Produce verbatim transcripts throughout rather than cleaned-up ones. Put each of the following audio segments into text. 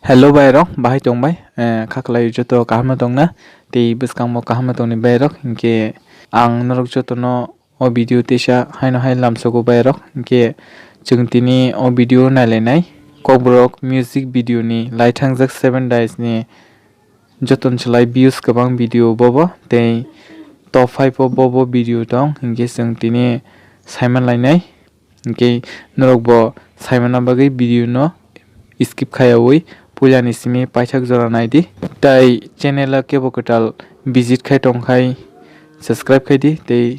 Hello bairok, bahai tongbai? Eh, khaklai joto kaham no tongna? Tei bwskangbo kaham no tongni bairok? Hinkhe ang norok jotono o video teisa haino hai lamsogo bairok. Hinkhe chwng tini o video nailainai. Kokborok music video ni laithangjak seven days ni joton chwlai views kwbang video bobo tei top five o bobo video tong. Hinkhe chwng tini saiman lainai. Hinkhe norokbo saimana bagwi video no skip khaiyaui puilani simi paithak jora naidi. Tai channel o kebo kwtal visit khai tongkhai subscribe khaidi tei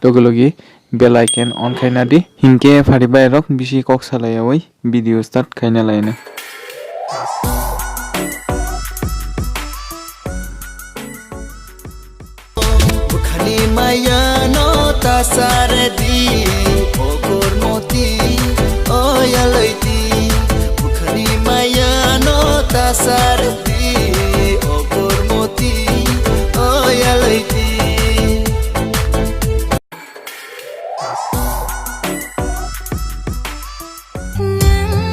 logi logi bell icon on khaina di. Hinkhe phari bairok bisi kok salaiyaui video start khaina laina. Bukhani maya no tasar di, o Gormoti, o Yaloiti. Bukhani maya no tasar di, o Gormoti, o Yaloiti. Nwng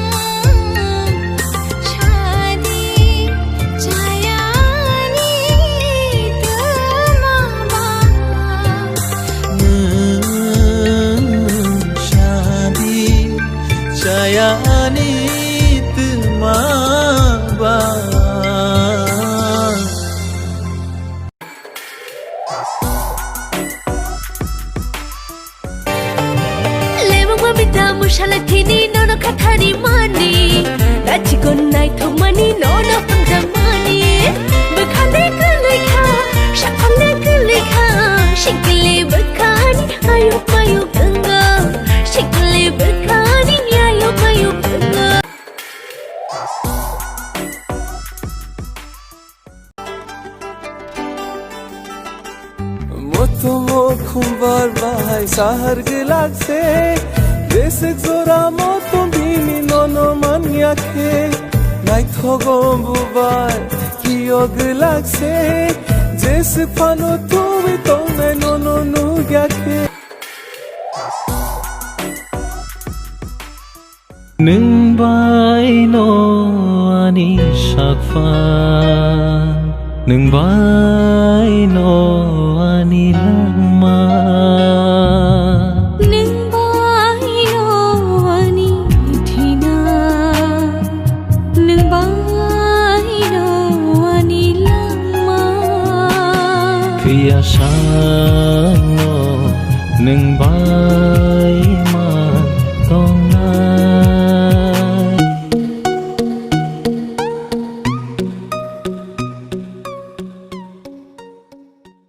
shadi chayani twma ba. Lebongma bita musala thini nono khathani mani. Gachikon naithok mani nono phangjak mani. Bwkhale kwlwi kha, saphale kwlwi kha. Sikle bwkhani ayuk mayuk wngkha. Sikle bwkhani ayuk mayuk wngkha. Moto mokhum bar bahai sahar gelak se, jesik jora moto bini nono manya khe. Naithogo bubar kiyo gelak se, jesik phano tubui tongnai nono nugya khe. Nwng bai no ani sakpha, nwng bai no ani langma. Nwng bai no ani thina, nwng bai no ani langma. Phiya sangno nwng bai